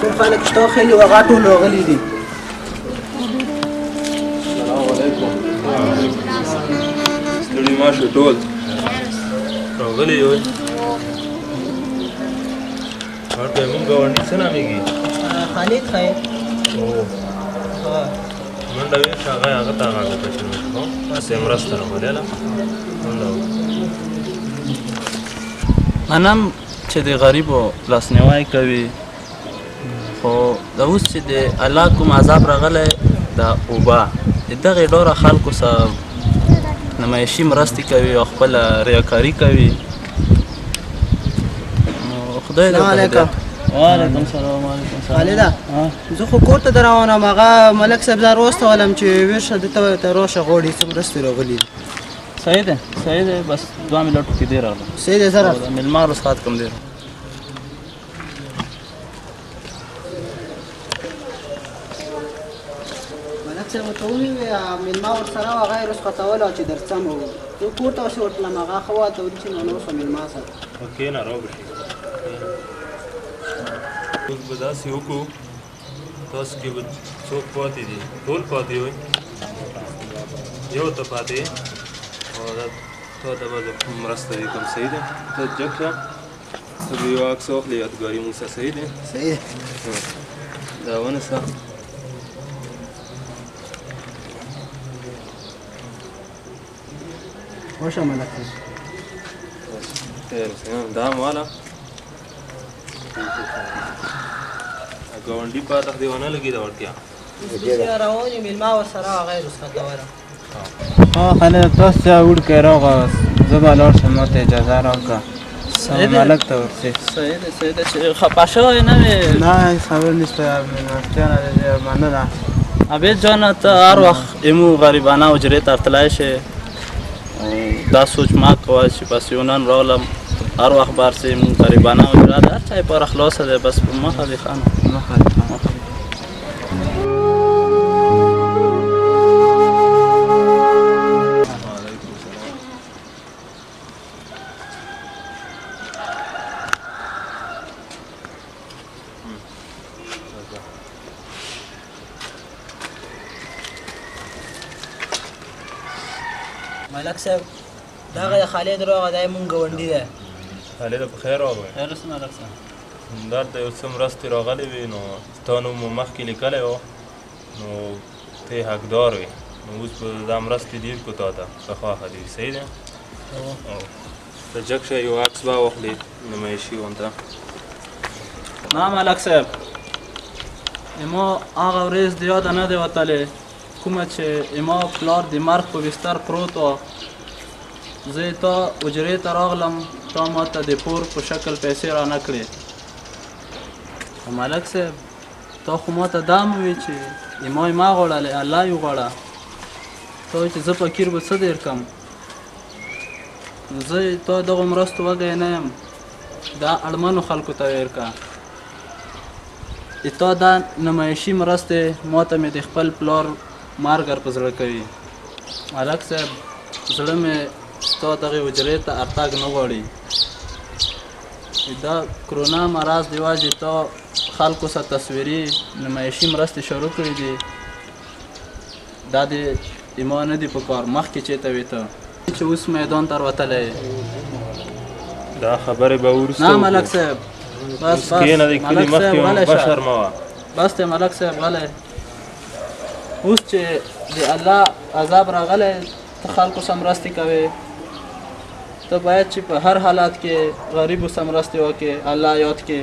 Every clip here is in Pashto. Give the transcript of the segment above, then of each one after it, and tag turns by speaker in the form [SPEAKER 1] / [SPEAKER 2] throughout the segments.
[SPEAKER 1] کوم خلک چې تا خېلي وو هغه ټول راغلي دي.
[SPEAKER 2] سلام علیکم. ستړي ما شو، ټول راغلي یو. ورته مونږ ګاونډي څه نامېږي؟
[SPEAKER 1] خالد خیر.
[SPEAKER 2] او منډه وې چې هغه ته غږ وکړه چې نو څه مرسته راولېله، منډه وکړه.
[SPEAKER 3] منم چې د غریبو لاسنیوی کوي، خو د اوس چې د الله کوم عذاب راغلی د اوبه د دغې ډوره خلکو سره نمایشي مرستې کوي او خپله ریاکاري کوي، نو خدای دې
[SPEAKER 1] السلام علیکم.
[SPEAKER 3] وعلیکم سلام. وعلیکم سلام.
[SPEAKER 1] خالده، زه خو کور ته روان یم، هغه ملک صاحب زه راوستولم چې ورشه ده ته راشه، غواړي څه مرستې راغلي دي.
[SPEAKER 3] صحیح دی، صحیح دی، بس 2 منټو کې دی راغلم.
[SPEAKER 1] صحیح دی، زه راځم.
[SPEAKER 3] مېلمه رخصت کوم دی.
[SPEAKER 1] ملک صاحب ورته ومې ویل، مېلمه ورسره وه، هغه یې رخصتوله چې درڅم. زه کور ته اوس ورتلم، هغه ښه وه ته چې نو نو مېلمه سره.
[SPEAKER 2] کښېنه، را به شي. اوس به داسې وکړو، تاسو کې به څوک پاتې دي؟ ټول پاتې وئ، یو ته پاتې او دا تا ته به زه مرسته وکړم. صحیح دی، ته جګ شه، ته به یو عکس واخلې یادګاري موږ سره. صحیح دی؟
[SPEAKER 1] صحیح دی.
[SPEAKER 2] دا ونیسه.
[SPEAKER 1] وشه ملک صاحب.
[SPEAKER 2] خیر اوسې. دا هم واله. ګاونډي پاته دې ونه لګي دا وړتیا.
[SPEAKER 1] روان یو، مېلمه ورسره هغه یې رخصتوله.
[SPEAKER 4] ها خالد، تاسو چې وړوکی راغی، زه به لاړ شم، ما ته اجازه راکړه، ملک ته ورسې.
[SPEAKER 3] صحیح دی، صحیح دی، چې خفه شوی نه وې؟
[SPEAKER 4] نه، هېڅ خبر نشته، مېلمستیا نه دی، مننه.
[SPEAKER 3] عابد جانه، ته هر وخت ایمو غریبانه حجرې ته راتلای شې، دا سوچ ما کوه چې بس یو نن راغلم. هر وخت بار سي مونږ غریبانه حجره ده، هر چا لپاره خلاصه ده. بس په مخه دې ښه.
[SPEAKER 4] مخه دې ښه.
[SPEAKER 1] ملک صاحب، دغه د خالد روغه دی، مونږ ګاونډي دی.
[SPEAKER 2] خالده، په خیر راغلی.
[SPEAKER 3] خیر اوسې ملک صاحب.
[SPEAKER 2] دلته یو څه مرستې راغلې وې، نو ستا نوم مو مخکې لیکلی و، نو ته حقدار وې، نو اوس به دا مرستې ډېر کو تا ته که خوښه دې وي. صحیح دی؟ ته جګ شه، یو عکس به واخلې نمایشي غونته.
[SPEAKER 3] نه ملک صاحب، ما هغه ورځ د یاده نه دی وتلې کومه چې ما پلار د مرګ په بستر پروت و، زه تا حجرې ته راغلم، تا ما ته د پور په شکل پیسې را نه کړې. ملک صاحب، تا خو ما ته دا هم وویل چې ما یې ما غواړلی، الله یې وغواړه. تا ویل چې زه فقیر به څه دیر کم، نو زه تا دغو مرستو وږی نه یم، دا اړمنو خلکو ته ورکړه. تا دا نمایشي مرستې ما ته مې د خپل پلار مرګ په زړه کوي. ملک صاحب، زړه مې ستا دغې حجرې ته ارتګ نه غواړي. دا کرونا مرض دی وجې تا خلکو سره تصویري نمایشي مرستې شروع کړې دي، دا د ایمان نه دی په کار. مخکې چې ته وې، ته چې اوس میدان ته راوتلی.
[SPEAKER 2] دا خبرې به وروسته.
[SPEAKER 3] نه ملک صاحب، بس بس.
[SPEAKER 2] کښېنه، د کلي مخکې مه شرموه.
[SPEAKER 3] بس دی ملک صاحب، غلی. اوس چې د الله عذاب راغلی، ته خلکو سره مرستې کوې. ته باید چې په هر حالت کې غریبو سره مرستې وکړې، الله یاد کې.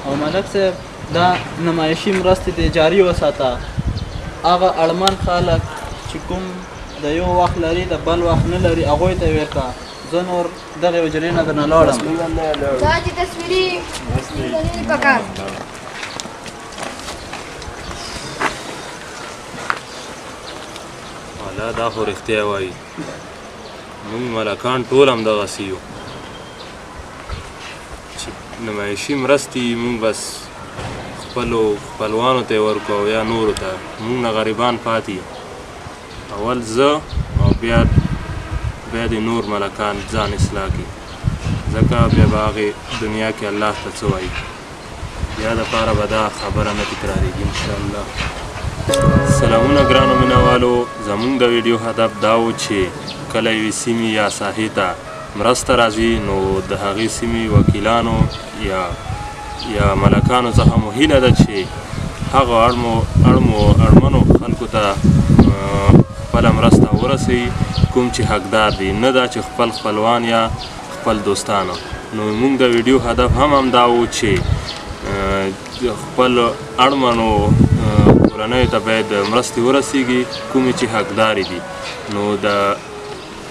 [SPEAKER 3] او ملک صاحب، دا نمایشي مرستې دې جاري وساته. هغه اړمن خلک چې کوم د یو وخت لري د بل وخت نه لري، هغوی ته یې ورکړه. زه نور دغې حجرې نه درنه لاړم.
[SPEAKER 5] دا چې تصویري نه دي پکار.
[SPEAKER 2] والا دا خو رښتیا وایي، موږ ملکان ټول همدغسې یو چې نمایشي مرستې موږ بس خپلو خپلوانو ته یې ورکړو او یا نورو ته، موږ نه غریبان پاتې. اول زه او بیا د نور ملکان ځان اصلاح کړي، ځکه بیا به هغې دنیا کې الله ته څه وایي. بیا دپاره به دا خبره نه تکرارېږي انشاءالله. سلامونه ګرانو مینوالو، زمونږ د ویډیو هدف دا و چې کله یوې سیمې یا ساحې ته مرسته راځي نو د هغې سیمې وکیلانو یا ملکانو څخه مو هیله ده چې هغو اړمنو خلکو ته خپله مرسته ورسوي کوم چې حقدار دي، نه دا چې خپل خپلوان یا خپل دوستانو. نو موږ د ویډیو هدف هم همدا و چې خپل اړمنو کورنیو ته باید مرستې ورسیږي کومې چې حقدارې دي.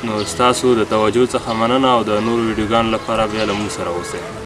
[SPEAKER 2] نو ستاسو د توجه څخه مننه او د نورو ویډیوګانو لپاره بیا له موږ سره اوسئ.